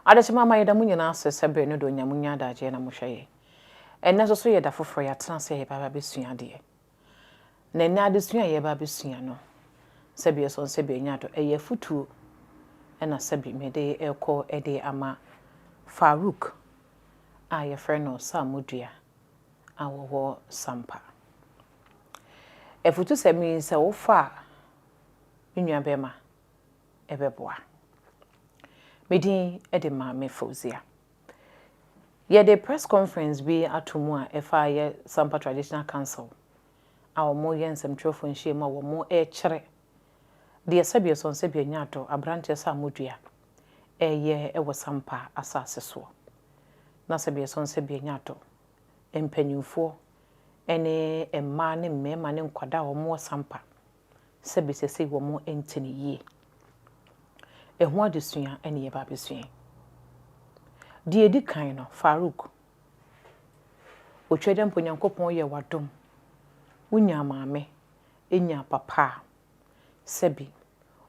Adekyema ama yɛda mo nyinaa ase sɛ bere no do nya mo nya adagyeɛ na mohwɛ yɛn. Ɛnnɛ nso so yɛ da foforɔ yɛatena ase a yɛreba abɛsua adeɛ. Na ɛnnɛ adesua a yɛreba abɛsua no, sɛbi ɛsɔ sɛbi ɛnya do, ɛyɛ afutuo ɛna sɛbi mede rekɔ de ama Farouk a yɛfrɛ no Samodua a wɔwɔ Sampa. Afutusɛm yi sɛ wofa a, me nua bɛrima, ɛbɛboa. Me din de Maame Fauzia. Yɛde press conference bi ato mu a ɛfa yɛ Sampa Traditional Council a wɔyɛ nsɛmtwerɛfoɔ nhyiam a wɔrekyerɛ deɛ sɛbi ɛsɔn sɛbi anya adɔ aberanteɛ sɛ amodua ɛyɛ wɔ Sampa asase soɔ. Na sɛbi ɛsɔn sɛbi anya adɔ mpanyinfoɔ ne mmaa ne mmarima ne nkwadaa a wɔwɔ Sampa sɛbi sɛsei wɔn nte no yie. Ɛho adesua ne yɛba abɛsua yi. Deɛ ɛdi kan no, Farouk, otwa dɛ mpo Nyankopɔn yɛ w'adom, wonyaa maame, nyaa papa a, sɛbi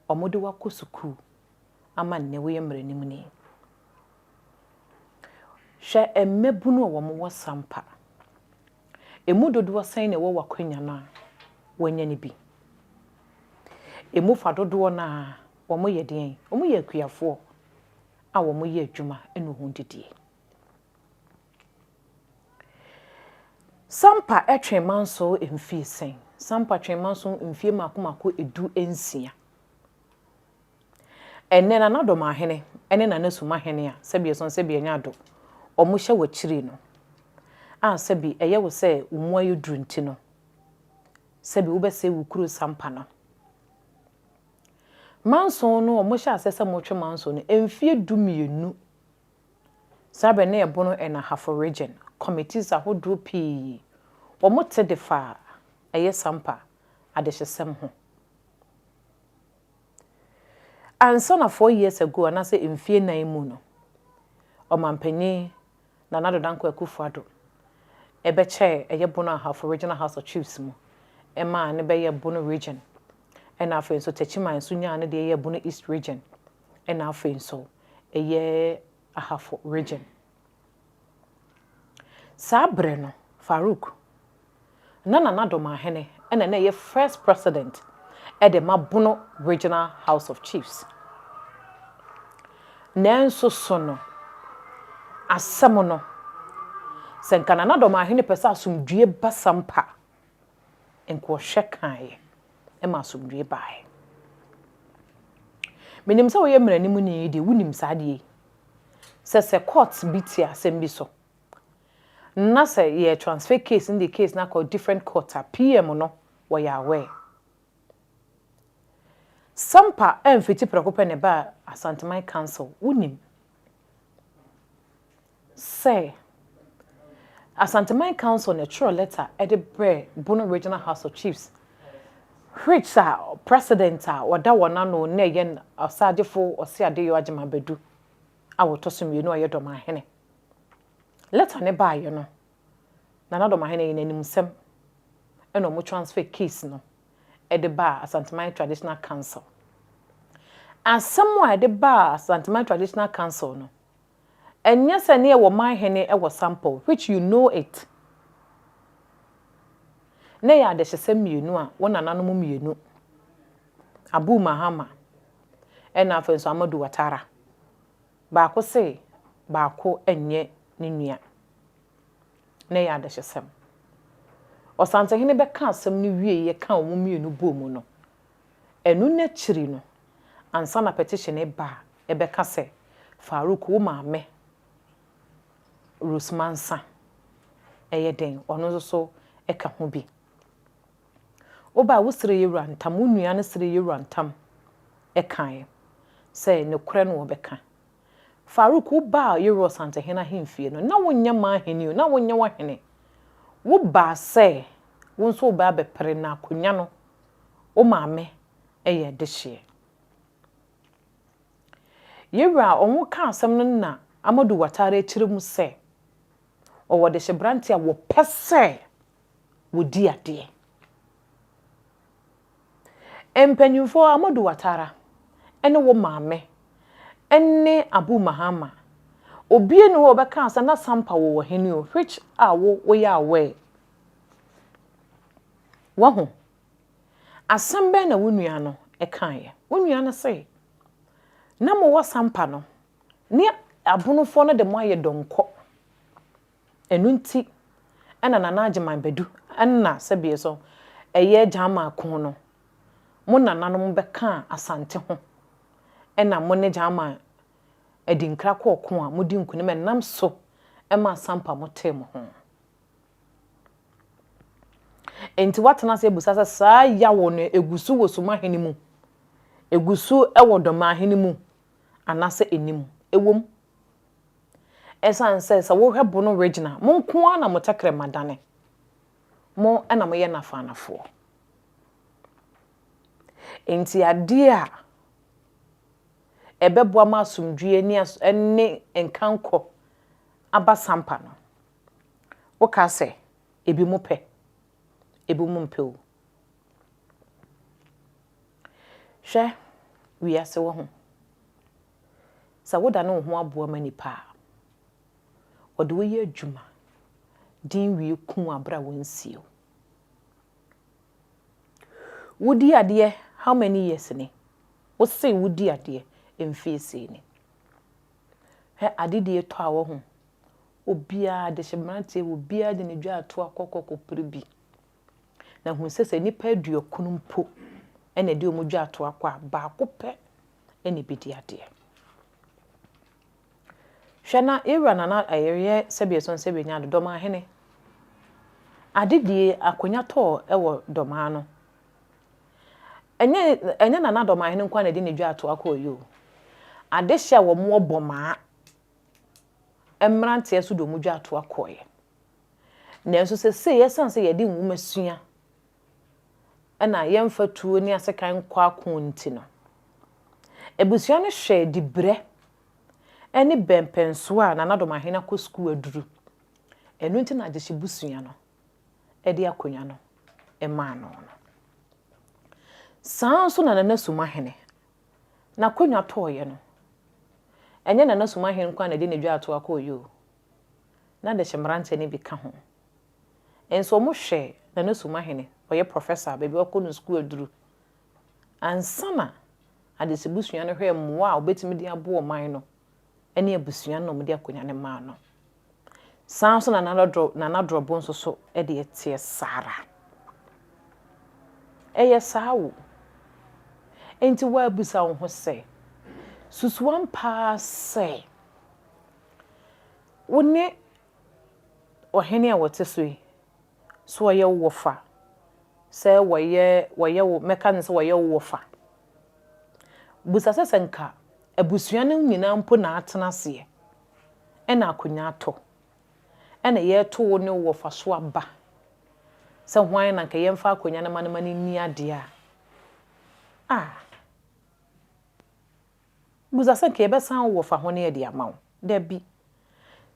wɔde wo akɔ sukuu ama nnɛ woyɛ mmaranimni. Hwɛ mmabunu a wɔwɔ Sampa. Emu dodoɔ sɛn na ɛwɔ w'akwanya no a woanya no bi? Emu fa dodoɔ no ara, wɔyɛ deɛn? Wɔyɛ akuafoɔ a wɔyɛ adwuma na wɔdidie. Sampa twe manso mfie sɛn? Sampa twe manso mfie mmaako mmaako 16. Ɛnnɛ, Nana Dɔmahene ne Nana Sumahene a sɛbi ɛsɔn sɛbi ɛnyɛ ado, wɔhyɛ w'akyiri no, a sɛbi ɛyɛ wo sɛ wo mu ayɛ duru nti no, sɛbi wobɛsɛe wo kuro Sampa no. Manso no, wɔhyɛ aseɛ sɛ wɔtwe manso no, mfie 12, saa berɛ no na ɛbono Ɛna Region, committees ahodoɔ pii, wɔte de fa ɛyɛ Sampa adehyesɛm ho. Ansa na 4 years ago anaasɛ mfie 4 mu no, ɔmanpanyin Nana Addo Dankwa Akufo-Addo ɛbɛkyɛɛ ɛyɛ Bono Ahafo Regional House of Chiefs mu ɛmaa ne bɛyɛ Bono Region, ɛna afei nso Techiman nso nyaa ne deɛ ɛyɛ Bono East Region, ɛna afei nso ɛyɛ Ahafo Region. Saa berɛ no, Farouk, na Nana Dɔmahene ɛna na ɛyɛ first president ɛde ma Bono Regional House of Chiefs. Nanso so no, asɛm no, sɛ nka Nana Dɔmahene pɛ sɛ asomdwie ba Sampa, nka ɔhwɛ kaeɛ ɛma asomdwie baeɛ. Menim sɛ woyɛ mmaranimni yi deɛ, wonim saa adeɛ yi. Sɛ court bi te asɛm bi so, na sɛ yɛ transfer case ne de case no akɔ different court a, PM no wɔyɛ aware. Sampa ɛmfiti prɛko pɛ ne ba Asanteman Council, wonim sɛ Asanteman Council na ɛtwerɛ letter ɛde brɛ Bono Regional House of Chiefs, which a president a ɔda wɔn ano na ɛyɛ Ɔsagyefo Ɔseadeɛyɔ Agyeman Badu a wɔtɔ so mmienu a ɔyɛ Dɔmahene. Letter ne baayɛ no, Nana Dɔmahene yɛ n'animsɛm ɛna wɔn transfer case no ɛde baa Asanteman Traditional Council. Asɛm a ɛde baa Asanteman Traditional Council no, ɛnyɛ sɛ ne yɛwɔ manhene ɛwɔ Sampa, which you know it. Na yɛ adehyesɛm mmienu a wɔn nananom mmienu, Abu Mahama ɛna afei nso Amadu Watara. Baako se baako nyɛ ne nua. Na yɛ adehyesɛm. Ɔsantehene bɛka asɛm no wie yɛ ka wɔn mmienu bɔ mu no, ɛno n'akyiri no, ansa na petition ba a ɛbɛka sɛ Farouk, wo maame Rose Mansa ɛyɛ den, ɔno nso so ɛka ho bi. Woba a wosere yɛwura ntam, wo nua no sere yɛwura ntam ɛkaeɛ sɛ nokorɛ no wɔbɛka. Farouk, wo baa yɛwura Ɔsantehene ahemfie no, na wonyɛ manhene o, na wonyɛ wahene. Wobaa sɛ wo nso woba abɛpere na akonnwa no, wo maame ɛyɛ dehyeɛ. Yɛwura a ɔmo ka asɛm no na Amadu Watara akyerɛ mu sɛ ɔwɔ dehyeberante a wɔpɛ sɛ wɔdi adeɛ. Mpanyimfoɔ, Amadou Watara ne wo maame ne Abu Mahama, obie ni hɔ a ɔbɛka sɛ na Sampa wɔ ɔhene o, which a wo woyɛ aware. Wahu? Asɛm bɛn na wo nua no kaeɛ? Wo nua no se, na mowɔ Sampa no, ne Abonofoɔ no de mo ayɛ dɔnkɔ. Ɛno nti ɛna Nana Agyeman Badu ɛna sɛbie so ɛyɛ Gyama ko no, mo nananom bɛkaa Asante ho ɛna mo ne Gyama Adinkra kɔɔ ko a modi nkunim ɛnam so ɛma Sampa mo tee mo ho. Enti woatena ase abusa sɛ saa yaw no egu so wɔ Sumahene mu, egu so wɔ Dɔmahene mu anaasɛ ɛnni mu? Ɛwom. Ɛsiane sɛ sɛ wohwɛ Bono Region a, mo nko ara na mo tɛkrɛma dane. Mo na moyɛ nafaanafoɔ. Enti adeɛ a ɛbɛboa ma asomdwoeɛ ne as ne nkankɔ aba Sampa no, woka sɛ ebi mo pɛ, ebi mo mpɛ o. Hwɛ wiase wɔ ho. Sɛ wodane wo ho aboa ma nipa a, ɔde wo yɛ adwuma din wie ku wo bere a wonsie wo. Wodi adeɛ how many years ni? Wose wodi adeɛ mfie sei ni. Hwɛ adedie tɔ a wahu. Obiara de hyɛ mmeranteɛ obiara de ne dwa ato akɔ kɔkɔpere bi. Na hu sɛ sɛ nnipa aduokron mpo na ɛde wɔn dwa ato akɔ a, baako pɛ na ɛbɛdi adeɛ. Hwɛ na yɛwura Nana ɛyɛ sɛbi ɛsɔn sɛbi nya ado Dɔmaahene. Adedie akonnwa tɔɔ wɔ Dɔmaa no. Ɛnyɛ ɛnyɛ Nana Dɔmaahene nko ara na ɛde ne dwa ato akɔ yi o. Adehyɛ a wɔn wɔ Bɔmaa mmeranteɛ nso de wɔn dwa ato akɔeɛ. Nanso seesei ɛsiane sɛ yɛde nwoma sua ɛna yɛmfa tuo ne asekan nkɔ ako nti no, abusua no hwɛɛ dibrɛ ne bɛmpɛnsoɔ a Nana Dɔmaahene akɔ sukuu aduru. Ɛno nti na Agyehye busua no de akonnwa no maa no no. Saa nso na Nana Sumahene, n'akonnwa tɔɔeɛ no, ɛnyɛ Nana Sumahene nko ara na ɛde ne dwa ato akɔeɛ o. Na Adehye mmeranteɛ no bi ka ho. Nso wɔhwɛ Nana Sumahene, ɔyɛ professor, baabi a wakɔ no sukuu aduru. Ansa na Adehye busua no hwɛɛ mmoa a wɔbɛtumi de aboa ɔman no ne abusua no na wɔde akonnwa no maa no. Saa nso na Nana Nana Drɔbo nso so deɛ teɛ saa ara. Ɛyɛ saa o. Enti woabisa wo ho sɛ, susu ampa ara sɛ wo ne ɔhene a wɔte so yi, sɛ ɔyɛ wo wɔfa, sɛ wɔyɛ wɔyɛ wo mɛka no sɛ wɔyɛ wo wɔfa. Bisa sɛ sɛ nka abusua no nyinaa mpo na atena aseɛ ɛna akonnwa atɔ ɛna yɛreto wo ne wo wɔfa so aba sɛ hwan na nka yɛmfa akonnwa no ma no ma no nni adeɛ a, ah, bisa sɛ nka yɛbɛsan wo wɔfa ho ne yɛde ama wo. Dabi.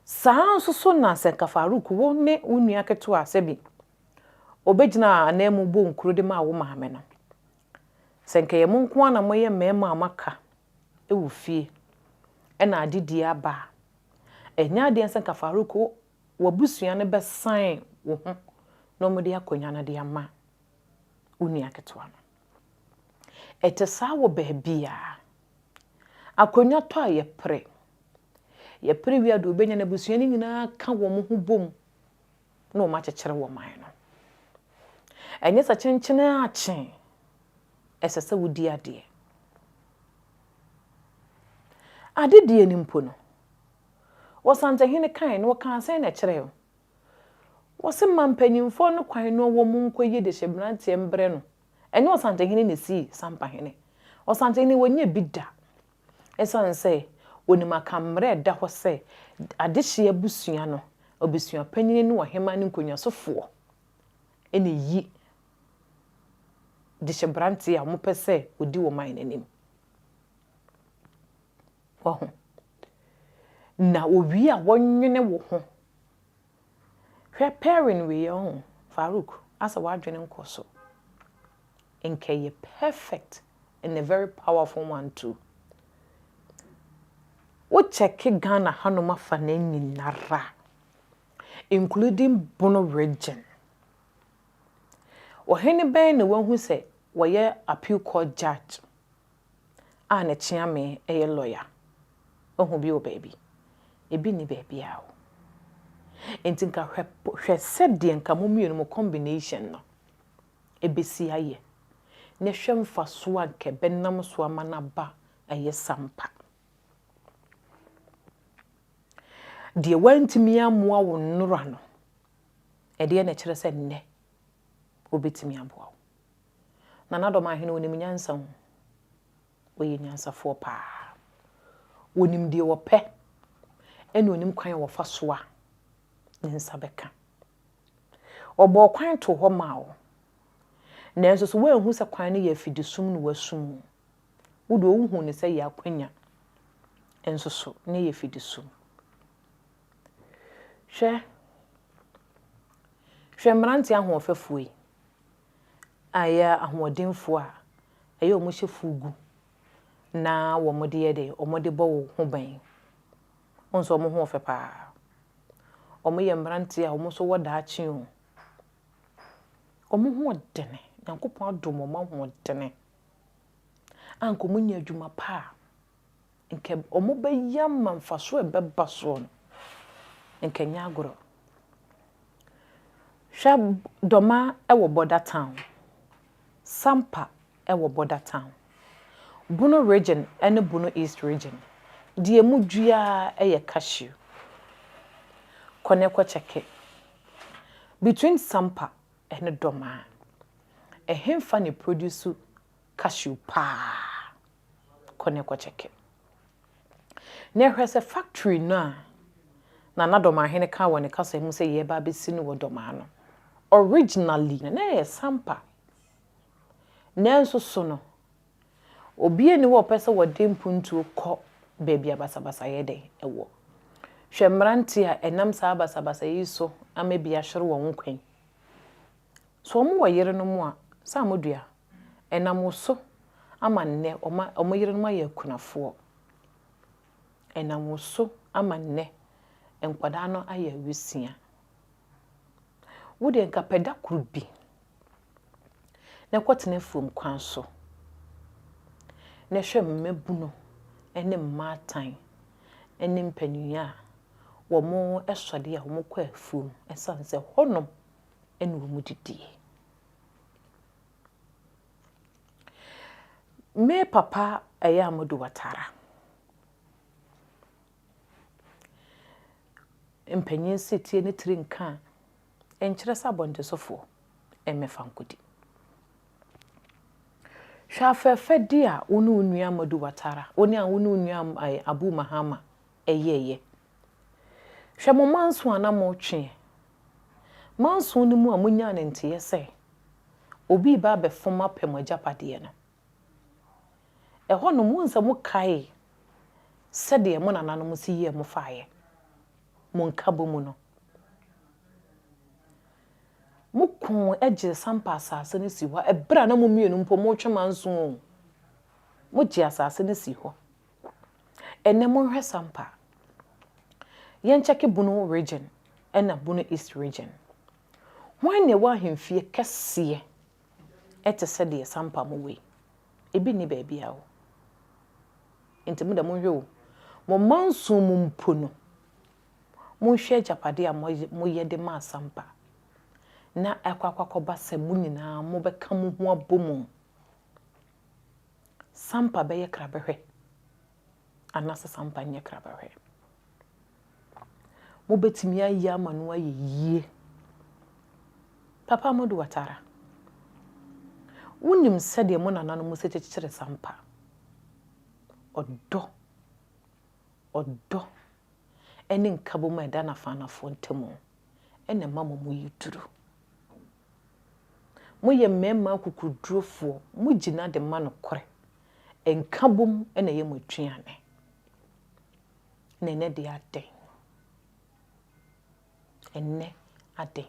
Saa nso so na sɛ nka Farouk wo ne wo nua ketewa sɛbi obɛgyina ananmu bɔ nkuro de maa wo maame no, sɛ nka yɛ mo nko ara na moyɛ mmarima a moaka wɔ fie ɛna adedie aba a, ɛnyɛ adeɛ sɛ nka Farouk w'abusua no bɛsan wo ho na wɔde akonnwa no de ama wo nua ketewa no. Ɛte saa wɔ baabiara. Akonnwa tɔ a yɛpere. Yɛpere wie a deɛ obɛnya no abusua no nyinaa ka wɔn ho bom na wɔn akyekyere wɔn man no. Ɛnyɛ sɛ kyenkyene akye ɛsɛ sɛ wodi adeɛ. Adedie no mpo no, Wɔsantehene kae no wɔkaa sɛn na ɛkyerɛ wo? Wɔse ma mpanyimfoɔ no kwan na wɔn nkɔyi de hyɛ mmeranteɛ mbrɛ no. Ɛnyɛ Ɔsantehene na esii Sampahene. Ɔsantehene wɔnyɛ bi da. Ɛsiane sɛ wɔnim akammerɛ a ɛda hɔ sɛ adehyeɛ abusua no, abusuapanyin ne ɔhemmaa ne nkonnwasofoɔ na ɛyi de hyɛ mmeranteɛ a wɔpɛ sɛ wɔdi wɔn man no anim. Wahu? Na owie a wɔnwene wo ho. Hwɛ pairing wei ɔho, Farouk, asɛ w'adwene nkɔ so. Nka ɛyɛ perfect and a very powerful one too. Wo check Ghana hanom afa no nyinara, including Bono Region. Ɔhene bɛn na wahu sɛ wɔyɛ appeal court judge a ne kyeame yɛ lawyer? Wahu bi wɔ baabi? Ebi ni baabi a o. Nti nka hwɛ hwɛ sɛdeɛ nka mo mmienu mo combination no ebesi ayɛ. Na hwɛ mfasoɔ a nka ɛbɛnam so ama no aba ɛyɛ Sampa. Deɛ wantumi amoa wo nnora no, ɛdeɛ na ɛkyerɛ sɛ nnɛ obɛtumi aboa wo. Nana Dɔmahene onim nyansa ho. Ɔyɛ nyansafoɔ paa. Onim deɛ wɔpɛ ɛna onim kwan a wɔfa so a ne nsa bɛka. Ɔbɔɔ kwan to hɔ maa wo. Nanso so woanhu sɛ kwan no yɛ afidisum na wasum wo. Wo deɛ wohu ne sɛ yɛ akwanya nso so ne yɛ afidisum. Hwɛ hwɛ mmeranteɛ ahoɔfɛfoɔ yi a ɛyɛ ahoɔdenfoɔ a ɛyɛ wɔn hyɛ fugu na wɔn de yɛ de wɔn de bɔ wo ho ban. Wɔn nso wɔn ho ɔfɛ paa. Wɔn yɛ mmeranteɛ a wɔn nso wɔ daakye o. Wɔn ho ɔdene. Nyankopɔn adom wɔn ahoɔdene. A nka wɔn nyɛ adwuma pa a, nka wɔn bɛyɛ ama mfasoɔ a ɛbɛba soɔ no, nka nyɛ agorɔ. Hwɛ Dɔma wɔ border town. Sampa wɔ border town. Bono Region ne Bono East Region. Deɛ mu dua yɛ cashew. Kɔ ne kɔ kyɛke. Between Sampa ne Dɔma, ɛhemfa na produce cashew paa? Kɔ ne kɔ kyɛke. Na ɛhwɛ sɛ factory no a Nana Dɔmahene ka wɔ ne kasa mu sɛ yɛreba abɛsi no wɔ Dɔmaa no, originally na ɛyɛ Sampa. Nanso so no, obiara nni hɔ a ɔpɛ sɛ wɔde mpuntuo kɔ baabi a basabasayɛ dɛn ɛwɔ. Hwɛ mmeranteɛ a ɛnam saa basabasayɛ yi so ama bi ahwere wɔn nkwa yi. So wɔn wɔ yerenom a, sɛ amodua, ɛnam wo so ama nnɛ wɔn yerenom ayɛ akunafoɔ. Ɛnam wo so ama nnɛ nkwadaa no ayɛ awisia. Wo deɛ nka pɛ da koro bi na kɔtena afuom kwan so na hwɛ mmabunu ne mmaatan ne mpanin a wɔn sɔre a wɔkɔ afuom ɛsiane sɛ hɔnom na wɔn didie. Me papa ɛyɛ Amadou Watara. Mpanyin setie ne tiri nka a, ɛnkyerɛ sɛ abɔntensofoɔ mmɛfa nkɔdi. Hwɛ afɛɛfɛdeɛ a wo ne wo nua Amadou Watara, wo ne a wo ne wo nua Abu Mahama ɛyɛɛyɛ. Hwɛ mo manso a na motweɛ. Manso no mu a monyaa ne nteɛ sɛ obi reba abɛfom apɛ mo agyapadeɛ no. Ɛhɔnom, wohu sɛ mokae sɛdeɛ mo nananom si yɛɛ mo faeɛ, mo nkabɔ mu no. Mokoo gyee Sampa asase no sii hɔ ɛberɛ a na mo mmienu mpo moretwe manso o. Mogyee asase no sii hɔ. Ɛnnɛ monhwɛ Sampa. Yɛnkyɛke Bono Region ɛna Bono East Region. Hwan na ɛwɔ ahemfie kɛseɛ ɛte sɛ deɛ Sampa mowɔ yi? Ebi nni baabiara o. Nti mo deɛ monhwɛ o. Mo manso mu mpo no, monhwɛ agyapadeɛ a moyɛ de maa Sampa na ɛkɔ akɔba sɛ mo nyinaa mobɛka mo ho abɔ mu. Sampa bɛyɛ krabɛhwɛ anaasɛ Sampa nyɛ krabɛhwɛ. Mobɛtumi ayɛ ama no ayɛ yie. Papa Amadou Watara, wonim sɛdeɛ mo nananom sɛ kyekyere Sampa. Ɔdɔ, ɔdɔ ne nkabom a ɛda n'afaanafoɔ ntam ɛna ɛma mo mo yɛ duru. Moyɛ mmarima akokodurofoɔ, mogyina de ma nokorɛ. Nkabom na ɛyɛ mo aduane. Na ɛnɛ deɛ adɛn? Ɛnɛ adɛn?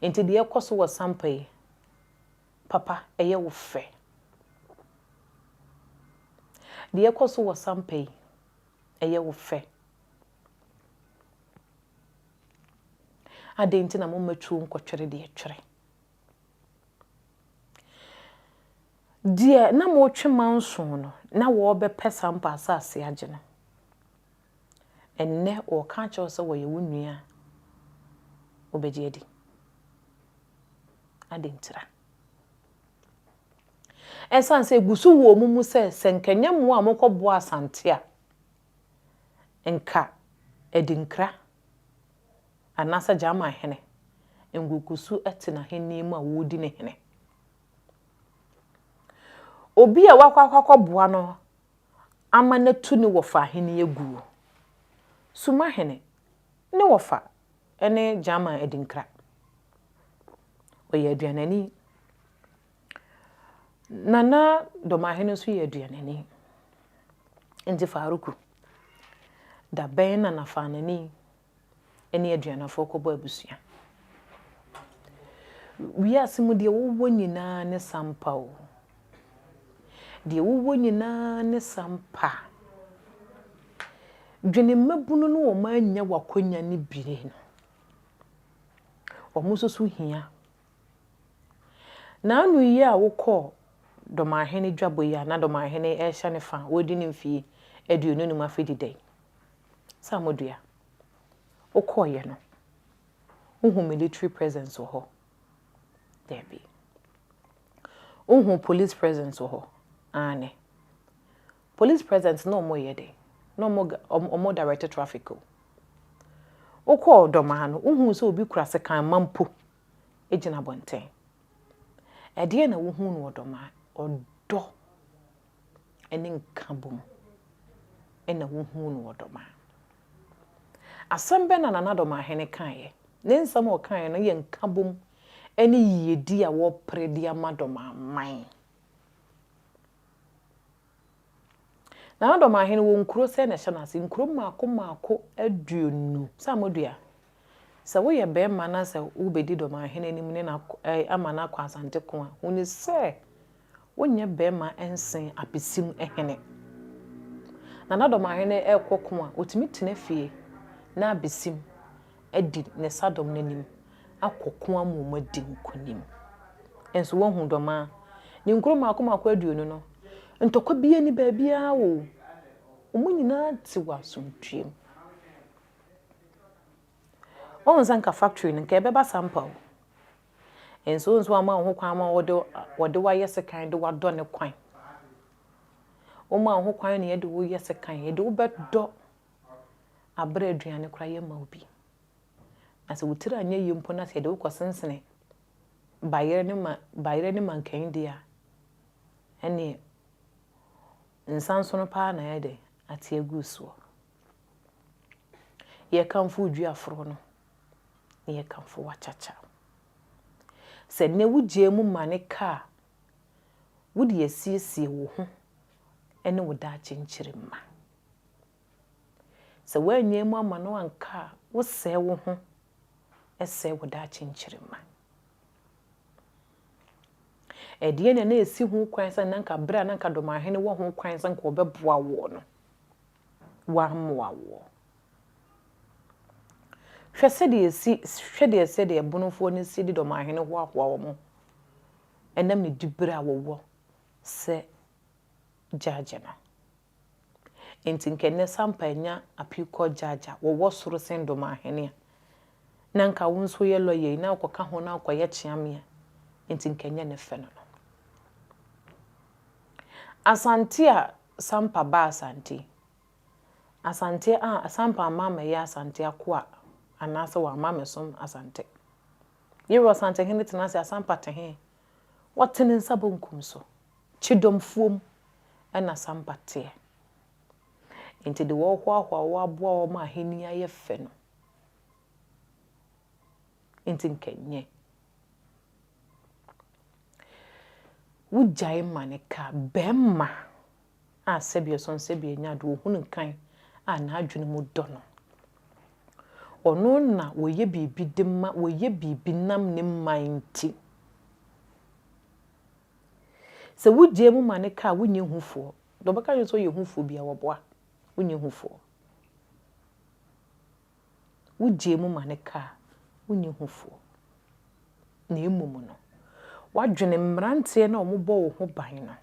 Nti deɛ ɛkɔ so wɔ Sampa yi, Papa, ɛyɛ wo fɛ. Deɛ ɛkɔ so wɔ Sampa yi, ɛyɛ wo fɛ. Adɛn nti na momma tuo nkɔtwere deɛ ɛtwere? Deɛ na moretwe manso no, na wɔrebɛpɛ Sampa asase agye no. Ɛnnɛ wɔreka akyerɛ wo sɛ wɔyɛ wo nua a, wobɛgye adi? Adɛn ntira? Ɛsiane sɛ ɛgu so wɔ wɔn mu sɛ, sɛ nka ɛnyɛ mo a mokɔboa Asante a, nka Adinkra anaasɛ Gyaaman hene nguguso te n'ahennie mu a wɔredi ne hene. Obi a wakɔ akɔboa no ama no atu ne wɔfa ahennie aguo. Suma hene ne wɔfa ne Gyaaman Adinkra. Ɔyɛ aduanani. Nana Dɔmahene nso yɛ aduanani. Nti Faruku, da bɛn na Nafaanani ne aduanafoɔ kɔbɔ abusua? Wiase mu deɛ wowɔ nyinaa ne sampa o. Deɛ wowɔ nyinaa ne sampa. Dwene mmabunu no wɔn annya w'akwanya no bi no. Wɔn nso so hia. N'ano yi a wokɔɔ Dɔmahene dwabɔ yi a na Dɔmahene rehyɛ ne fa a wadi ne mfeɛ 25 afe deda yi, sɛ Amodua, wokɔeɛ no, wohu military presence wɔ hɔ? Daabi. Wohu police presence wɔ hɔ? Aane. Police presence na wɔreyɛ dɛn? Na wɔn direct traffic o. Wokɔɔ Dɔmaa no, wohuu sɛ obi kura sekan ma mpo gyina abɔnten. Ɛdeɛn na wohuu no wɔ Dɔmaa? Ɔdɔ ne nkabom na wohuu no wɔ Dɔmaa. Asɛm bɛn na Nana Dɔmaahene kaeɛ? Ne nsɛm a ɔkaeɛ no yɛ nkabom ne yiyedi a wɔrepere de ama Dɔmaa man. Nana Dɔmahene wɔ nkuro sɛn na ɛhyɛ no ase? Nkuro mmaako mmaako 20. Samodua, sɛ woyɛ barima na sɛ wobɛdi Dɔmahene anim ne no ama no akɔ Asante ko a, hunu sɛ wonyɛ barima nsen Apesim hene. Nana Dɔmahene rekɔ ko a, ɔtumi tena fie na Abesim adi ne sadɔm no anim akɔ ko ama wɔn adi nkonim. Nso woahu Dɔmaa ne nkuro mmaako mmaako 20 no, ntɔkwa biara nni baabiara o. Wɔn nyinaa te wɔ asomdwoeɛ mu. Woahu sɛ nka factory no, nka ɛbɛba sampa o. Nso wo nso wama wo ho kwan ma wɔde wɔde wo ayɛ sekan de wadɔ ne kwan. Woma wo ho kwan na yɛde wo yɛ sekan, yɛde wo bɛdɔ abrɛ aduane koraa yɛmma wo bi. Na sɛ wo tiri anyɛ yie mpo na sɛ yɛde wo kɔsensene bayerɛ ne ma bayerɛ ne mankan deɛ a, ɛnneɛ nsansono paa na ayɛ dɛ ate agu soɔ. Yɛkamfo wo duaforɔ no, na yɛkamfo w'akyakya. Sɛ nnɛ wogyaa mu ma ne ka a, wode asiesie wo ho ne wo daakye nkyirimma. Sɛ woannyaa mu amma no anka a, wosɛe wo ho sɛe wo daakye nkyirimma. Ɛdeɛn na na ɛsi ho kwan sɛ na anka berɛ a na anka Dɔmahene wɔ ho kwan sɛ anka ɔbɛboa woɔ no, wammoa woɔ? Hwɛ sɛdeɛ ɛsi, hwɛ deɛ sɛdeɛ Bonofoɔ no si de Dɔmahene hoahoa wɔn ho ɛnam ne diberɛ a wɔwɔ sɛ gyagye no. Enti nka nnɛ Sampa anya appeal court judge a wɔwɔ soro sen Domahene a, na nka wo nso woyɛ lawyer yi na wokɔka ho na wokɔyɛ kyeame a, enti nka ɛnyɛ ne fɛ no no. Asante a Sampa baa Asante, Asante a Sampa amma ammɛyɛ Asante akoa anaasɛ wamma ammɛsom Asante. Yɛwura Asantehene tena ase a Sampa te he? Ɔte ne nsa bonkum so. Kyidɔmfuom na Sampa teɛ. Enti de wɔrehoahoa wo aboa wo ma ahenni ayɛ fɛ no, enti nka nyɛ. Wogyae ma no ka bɛrima a sɛbi ɔsɔn sɛbi anya ade, ɔhunu kan a n'adwene mu dɔ no. Ɔno na wɔyɛ biribi de ma, wɔyɛ biribi nam ne man nti. Sɛ wogyae mu ma no ka a, wonyɛ hufoɔ. Deɛ ɔbɛka kyerɛ wo sɛ ɔyɛ hufoɔ biara, wɔboa. Wonyɛ hufoɔ. Wogyae mu ma no ka a, wonyɛ hufoɔ. Na mmom no, woadwene mmeranteɛ no a wɔbɔ wo ho ban no,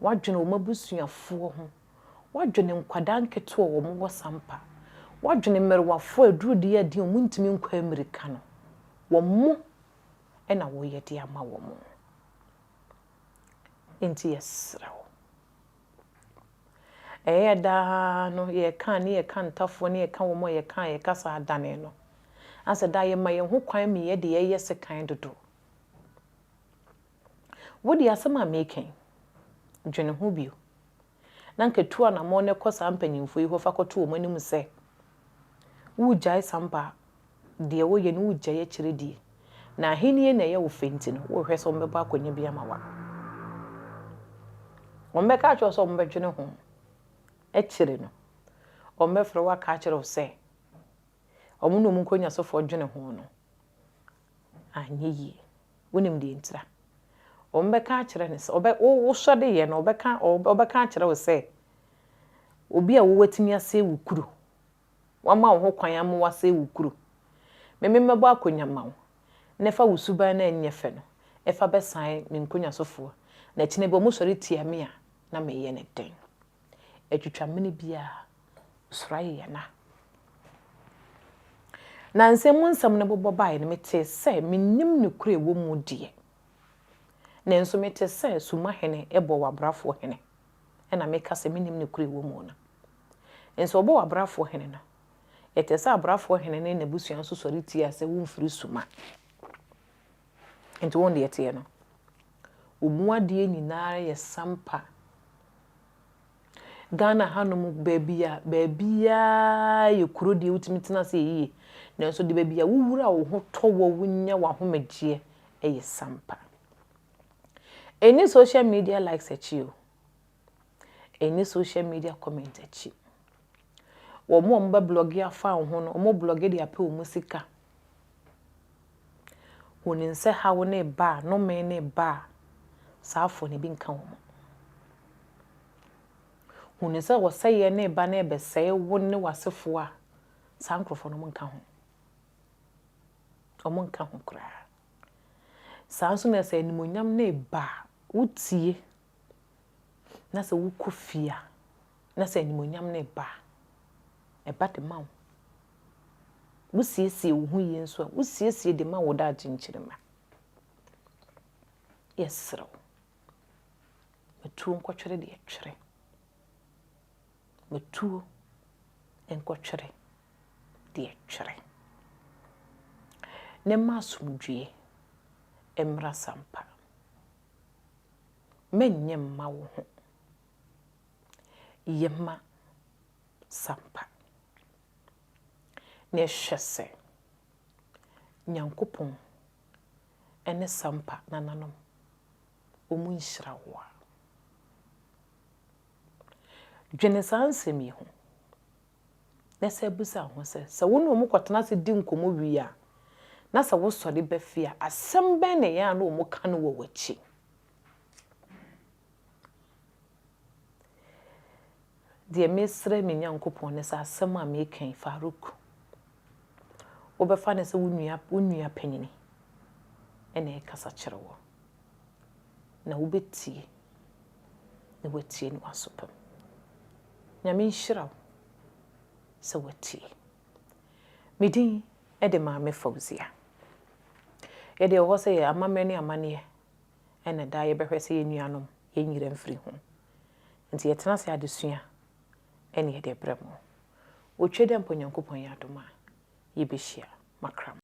woadwene wɔn abusuafoɔ ho, woadwene nkwadaa nketewa a wɔwɔ sampa, woadwene mmerewafoɔ a aduru deɛ adi a wɔntumi nkɔ mmirika no, wɔn na woyɛ de ama wɔn. Enti yɛsrɛ wo. Ɛyɛ daa no yɛka ne yɛka ntafoɔ ne yɛka wɔn a yɛka a yɛkasa adane no. Asɛ daa yɛma yɛn ho kwan ma yɛde yɛyɛ sekan dodo. Wode asɛm a meka yi, dwene ho bio. Na nka tu anammɔn na kɔ saa mpanyimfoɔ yi hɔ fa kɔto wɔn anim sɛ, woregyae sampa deɛ woyɛ no woregyae akyire die. Na ahennie na ɛyɛ wo fɛ nti no, worehwɛ sɛ wɔbɛbɔ akonnwa bi ama wo a. Wɔbɛka akyerɛ wo sɛ wɔbɛdwene ho. Akyire no, wɔbɛfrɛ wo aka akyerɛ wo sɛ, wɔn ne wɔn nkonnwasofoɔ dwene ho no, anyɛ yie. Wonim deɛ ntira. Wɔbɛka akyerɛ no sɛ, ɔbɛ wo wosɔre yɛ no, ɔbɛka ɔbɛka akyerɛ wo sɛ, obi a wowatumi asɛe wo kuro, wama wo ho kwan ama wasɛe wo kuro. Meme mmɛbɔ akonnwa ma wo, na ɛfa wo suban na ɛnyɛ fɛ no, ɛfa bɛsan me nkonnwasofoɔ. Na akyinɛ bi wɔn sɔre tia me a, na meyɛ ne den. Atwitwa mene biara, soro ayɛ na. Na nsɛm mu nsɛm no bobɔ baeɛ no, metee sɛ mennim nokorɛ ɛwɔ mu deɛ. Nanso mete sɛ Sumahene bɔ w'abrafoɔ hene, ɛna meka sɛ mennim nokorɛ ɛwɔ mu no. Nso ɔbɔ w'abrafoɔ hene no, yɛte sɛ abrafoɔ hene ne n'abusua nso sɔre tia sɛ womfiri Suma. Nti wɔn deɛ teɛ no, wɔn mu adeɛ nyinaa yɛ sampa. Ghana hanom baabi a baabiara yɛ kuro deɛ wotumi tena ase yie. Nanso de baabi a wowura wo ho tɔ wɔ wonya w'ahomegyeɛ yɛ sampa. Ɛnni social media likes akyi o. Ɛnni social media comment akyi. Wɔn a wɔbɛ blog afa wo ho no, wɔn blog de apɛ wɔn sika. Wɔn sɛ haw ne ba a, nnome ne ba a, saa afɔ no bi nka wɔn. Hunu sɛ wɔsɛeɛ ne ba na ɛbɛsɛe wo ne w'asefoɔ a, saa nkurɔfoɔ no nka ho. Wɔn nka ho koraa. Saa nso na sɛ animuonyam ne ba a, wotie na sɛ wokɔ fie a, na sɛ animuonyam ne ba a, ɛba de ma wo. Wosiesie wo ho yie nso a, wosiesie de ma wo daakye nkyirima. Yɛsrɛ wo, matuo nkɔtwere deɛ twere. Matuo nkɔtwere deɛ twere. Ne mma asomdwie mmra sampa. Menyɛ mma wo ho. Yɛ ma sampa. Na ɛhwɛ sɛ Nyankopɔn ne sampa nananom wɔn nhyira wo a. Dwene saa nsɛm yi ho. Na sɛ bisa ho sɛ, sɛ wo ne wɔn kɔtena ase di nkɔmmɔ wie a, na sɛ wosɔre ba fie a, asɛm bɛn na ɛyɛ a na wɔn ka no wɔ w'akyi? Deɛ mesrɛ me Nyankopɔn ne sɛ asɛm a meka yi, Farouk, wobɛfa no sɛ wo nua panyini ɛna ɛkasa kyerɛ wo. Na wobɛtie na watie no aso pam. Nyame nhyira wo sɛ watie. Me din de Maame Fauzia. Yɛde ɛwɔ hɔ sɛ yɛ amammerɛ ne amanneɛ ɛna daa yɛbɛhwɛ sɛ yɛn nuanom yɛn nyira mfiri ho. Nti yɛtena ase adesua ɛne yɛde brɛ mo. Otwa dɛ mpo Nyankopɔn yɛ adom a yɛbɛhyia makram.